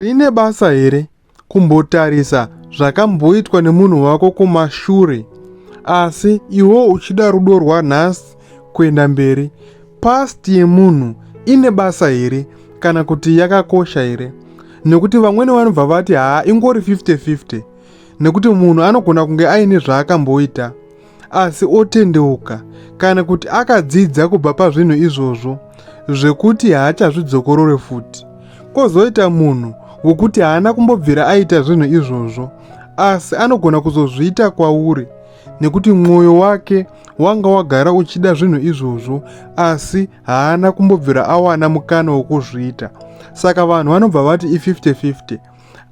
Rine basa here kumbotarisa zvakamboitwa nemunhu wako kumashure asi iwe uchida rudo rwanhasi kuenda mberi? Past yemunhu ine basa here kana kuti yakakosha here? Nekuti vamweni vanobva vati haa, ingori 50-50, nekuti munhu anogona kunge aine zvaakamboita asi otendeuka kana kuti akadzidza kubva pazvinhu izvozvo zvekuti haachazvidzokorore futi. Kwozoita munhu wekuti haana kumbobvira aita zvinhu izvozvo asi anogona kuzozviita kwauri nekuti mwoyo wake wanga wagara uchida zvinhu izvozvo asi haana kumbobvira awana mukana wekuzviita. Saka vanhu vanobva vati i50-50.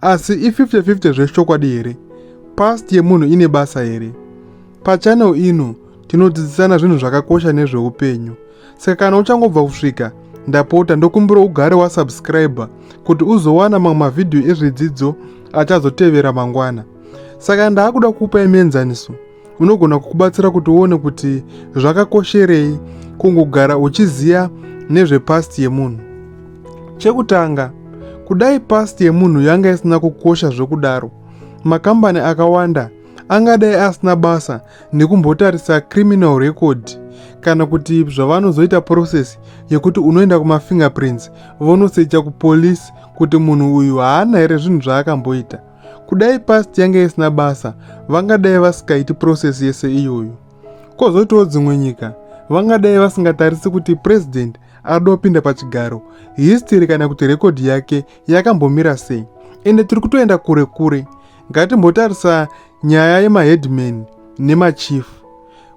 Asi i50-50 zvechokwadi here? Past yemunhu ine basa here? Pachannel ino tinodzidzisana zvinhu zvakakosha nezveupenyu. Saka kana uchangobva kusvika, ndapota ndokumbira ugare wasubscribe kuti uzowana mamwe mavhidhiyo ezvidzidzo achazotevera mangwana. Saka ndaakuda kukupai muenzaniso unogona kukubatsira kuti uone kuti zvakakosherei kungogara uchiziva nezvepast yemunhu. Chekutanga, kudai past yemunhu yanga isina kukosha zvekudaro, makambani akawanda angadai asina basa nekumbotarisa criminal record kana kuti zvavanozoita process yekuti unoenda kumafingerprints vonosecha kupolice kuti munhu uyu haana here zvinhu zvaakamboita. Kudai past yanga isina basa, vangadai vasikaiti process yese iyoyo. Kwozoitawo dzimwe nyika, vangadai vasingatarisi kuti president arida kupinda pachigaro, history kana kuti record yake yakambomira sei. Ende tiri kutoenda kure kure. Ngatimbotarisa nyaya yemaheadman nemachief.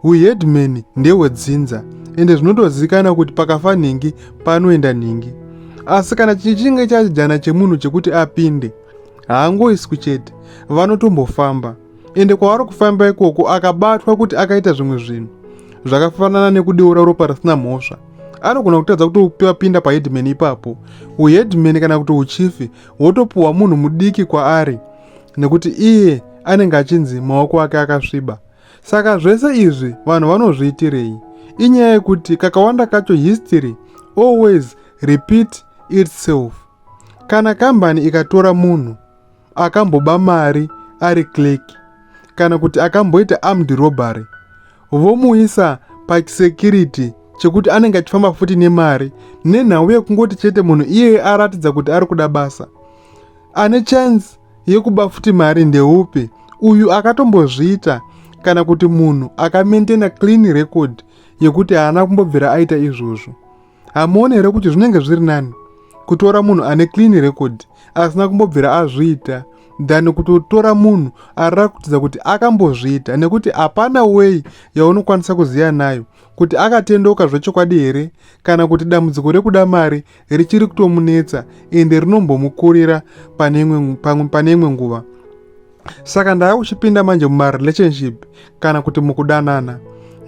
Uheadman ndehwedzinza ende zvinotozivikanwa kuti pakafa nhingi panoenda nhingi. Asi kana chichinge chajana chemunhu chekuti apinde, haangoiswi chete, vanotombofamba. Ende kwavari kufamba ikoko akabatwa kuti akaita zvimwe zvinhu zvakafanana nekudeura ropa risina mhosva, anogona kutadza kutopinda paheadman ipapo. Uheadman kana kuti uchifi wotopuhwa munhu mudiki kwaari nekuti iye anenge achinzi maoko ake akasviba. Saka zvese izvi vanhu vanozviitirei? Inyaya yekuti kakawanda kacho history always repeat itself. Kana kambani ikatora munhu akamboba mari ari clerk kana kuti akamboita armed robbery, vomuisa pasecurity chekuti anenge achifamba futi nemari nenhau yekungoti chete munhu iyeye aratidza kuti ari kuda basa, ane chance yekuba futi mari ndeupi? Uyu akatombozviita kana kuti munhu akamaintaina clean record yekuti haana kumbobvira aita izvozvo? Hamuoni here kuti zvinenge zviri nani kutora munhu ane clean record asina kumbobvira azviita than kutotora munhu ariratidza kuti akambozviita? Nekuti hapana way yaunokwanisa kuziva nayo kuti akatendoka zvechokwadi here kana kuti dambudziko rekuda mari richiri kutomunetsa ende rinombomukurira pane imwe nguva. Saka ndava kuchipinda manje mumarelationship kana kuti mukudanana.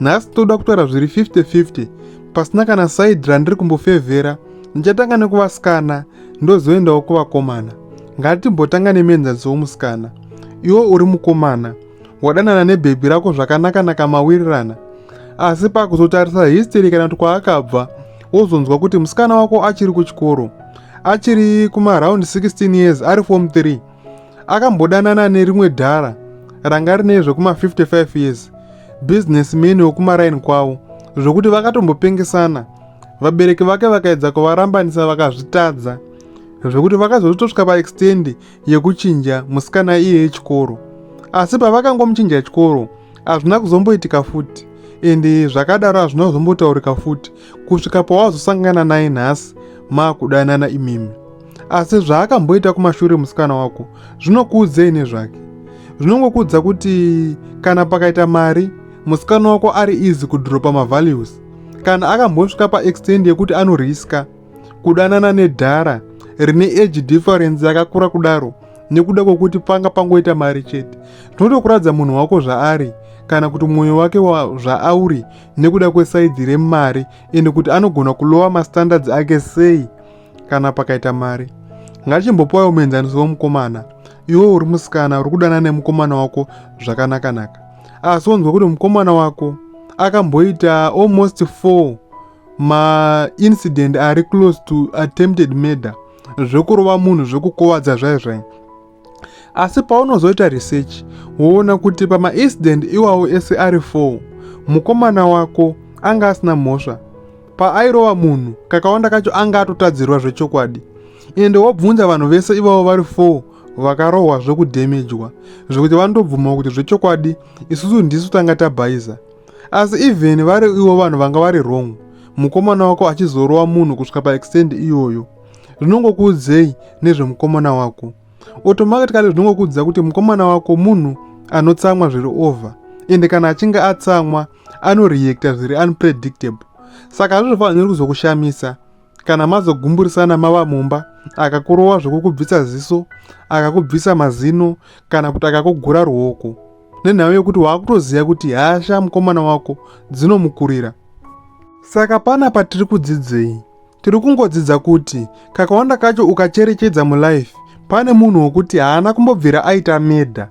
Nhasi toda kutaura zviri 50-50 pasina kana side randiri kumbofevhera. Ndichatanga nekuvasikana ndozoendawo kuvakomana. Ngatimbotanga nemuenzaniso womusikana. Iwe uri mukomana, wadanana nebhebhi rako zvakanaka-naka, mawirirana, asi pakuzotarisa history kana kuti kwaakabva, wozonzwa kuti musikana wako achiri kuchikoro, achiri kumaround 16 years, ari form 3, akambodanana nerimwe dhara ranga rine zvekuma55 years, businessman wekumaraini kwavo, zvokuti vakatombopengesana. Vabereki vake vakaedza kuvarambanisa vakazvitadza, zvekuti vakazotosvika paextend yekuchinja musikana iyeye chikoro. Asi pavakangomuchinja chikoro, hazvina kuzomboitika futi, ende zvakadaro hazvina kuzombotaurika futi kusvika pawazosangana naye nhasi maakudanana imimi. Asi zvaakamboita kumashure musikana wako zvinokuudzei nezvake? Zvinongokuudza kuti kana pakaita mari, musikana wako ari easy kudropa mavalues. Kana akambosvika paextend yekuti anoriska kudanana nedhara rine age difference yakakura kudaro nekuda kwekuti panga pangoita mari chete, zvinotokuradza munhu wako zvaari kana kuti mwoyo wake zvauri nekuda kwesaidzi remari, ende kuti anogona kulowa mastandards ake sei kana pakaita mari. Ngachimbopiwawo muenzaniso wemukomana. Iwe uri musikana uri kudanana nemukomana wako zvakanaka-naka, asi wonzwa kuti mukomana wako akamboita almost 4 maincident ari close to attempted murder. zvekurova munhu zvekukuvadza zvai zvai. Asi paunozoita research woona kuti pamaincident iwawo ese ari 4 mukomana wako anga asina mhosva. Paairova munhu kakawanda kacho anga atotadzirwa zvechokwadi. Ende wobvunza vanhu vese ivavo vari 4 vakarohwa zvekudhemejwa zvekuti vanotobvuma kuti zvechokwadi isusu ndisu tanga tabhaiza. Asi even vari ivo vanhu vanga vari wrong, mukomana wako achizorova munhu kusvika paextend iyoyo, zvinongokuudzei nezvemukomana wako? Automatically zvinongokuudza kuti mukomana wako munhu anotsamwa zviri over, ende kana achinge atsamwa anoreacta zviri unpredictable. Saka hazvizofaniri kuzokushamisa kana mazogumburisana mava mumba, akakurova zvekukubvisa ziso, akakubvisa mazino, kana kuti akakugura ruoko, nenhau yekuti waakutoziva kuti hasha mukomana wako dzinomukurira. Saka panapa tiri kudzidzei? Tiri kungodzidza kuti kakawanda kacho ukacherechedza mulife pane munhu wokuti haana kumbobvira aita murder,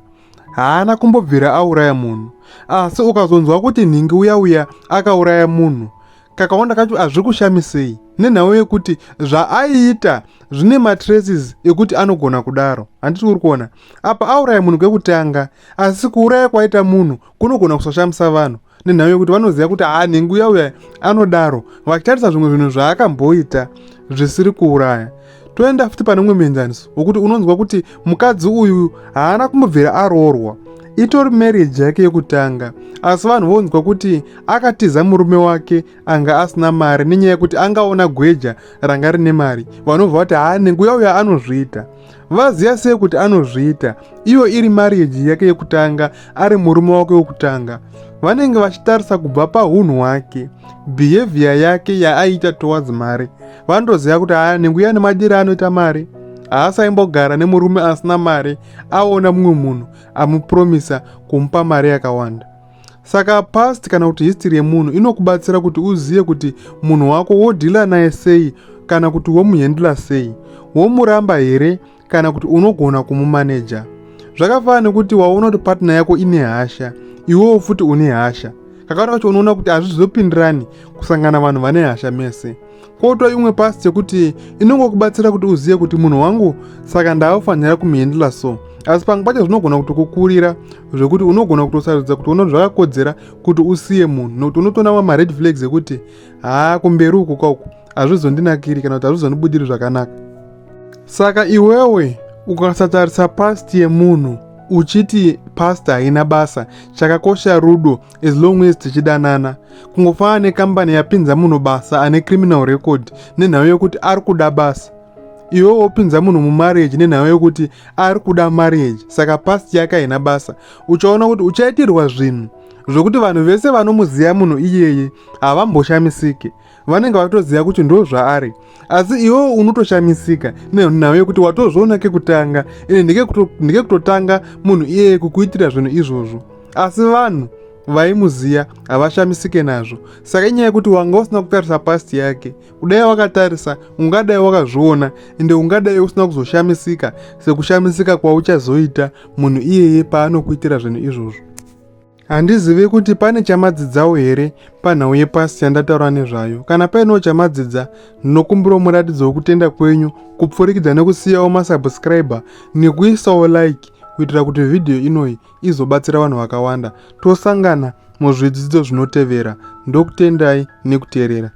haana kumbobvira auraya munhu, asi ukazonzwa kuti nhingi uya uya akauraya munhu, kakawanda kacho hazvikushamisei nenhau yekuti zvaaiita zvine matraces ekuti anogona kudaro. Handiti uri kuona apa auraya munhu kekutanga, asi kuuraya kwaita munhu kunogona kusashamisa vanhu nenhau yekuti vanoziva kuti haa nhingi uya uya anodaro, vachitarisa zvimwe zvinhu zvaakamboita zvisiri kuuraya. Toenda futi pane umwe muenzaniso wekuti unonzwa kuti mukadzi uyu haana kumbobvira aroorwa, itori marriage yake yekutanga, asi vanhu vonzwa kuti akatiza murume wake anga asina mari nenyaya yekuti angaona gweja ranga rine mari. Vanobva vati haa nhingi uya uya anozviita. Vaziva sei kuti anozviita iyo iri marriage yake yekutanga, ari murume wake wekutanga? Vanenge vachitarisa kubva pahunhu hwake, behavior yake yaaiita towards mari. Vanotoziva kuti haa nhingi uya nemadiro anoita mari, haasaimbogara nemurume asina mari, aona mumwe munhu amupromisa kumupa mari yakawanda. Saka past kana kuti history yemunhu inokubatsira kuti uzive kuti munhu wako wodhila naye sei, kana kuti womuhendla sei, womuramba here kana kuti unogona kumumaneja. Zvakafanana nekuti waona kuti partner yako ine hasha, iwewo futi une hasha. Kakawanda kacho unoona kuti hazvizopindirani kusangana vanhu vane hasha mese. Kwoto imwe past yekuti inongokubatsira kuti uzive kuti munhu wangu saka ndavafanira kumuhendla so, asi pamwe pacho zvinogona kutokukurira zvekuti unogona kutosarudza kuti unoona zvakakodzera kuti usiye munhu, nekuti unotoona mamwe mared flags ekuti haa kumberi uku kauku hazvizondinakiri kana kuti hazvizondibudiri zvakanaka. Saka iwewe ukasatarisa past yemunhu uchiti past haina basa, chakakosha rudo as long as tichidanana. Kungofanana nekambani yapinza munhu basa ane criminal record nenhau yekuti ari kuda basa, iwe wopinza munhu mumarriage nenhau yekuti ari kuda marriage, saka past yake haina basa. Uchaona kuti uchaitirwa zvinhu zvokuti vanhu vese vanomuziva munhu iyeye havamboshamisike, vanenge vatoziva kuti ndo zvaari. Asi iwewe unotoshamisika nenhau yekuti watozviona kekutanga, ende ndekekutotanga munhu iyeye kukuitira zvinhu izvozvo, asi vanhu vaimuziya havashamisike nazvo. Saka inyaya yekuti wanga usina kutarisa past yake. Kudai wakatarisa ungadai wakazviona, ende ungadai usina kuzoshamisika sekushamisika kwauchazoita munhu iyeye paanokuitira zvinhu izvozvo. Handizivi kuti pane chamadzidzawo here panhau yepast yandataura nezvayo. Kana painewo chamadzidza, ndinokumbirawo muratidze kutenda kwenyu kupfurikidza nekusiyawo masubscriber nekuisawo like kuitira kuti vhidhiyo inoyi izobatsira vanhu vakawanda. Tosangana muzvidzidzo zvinotevera. Ndokutendai nekuteerera.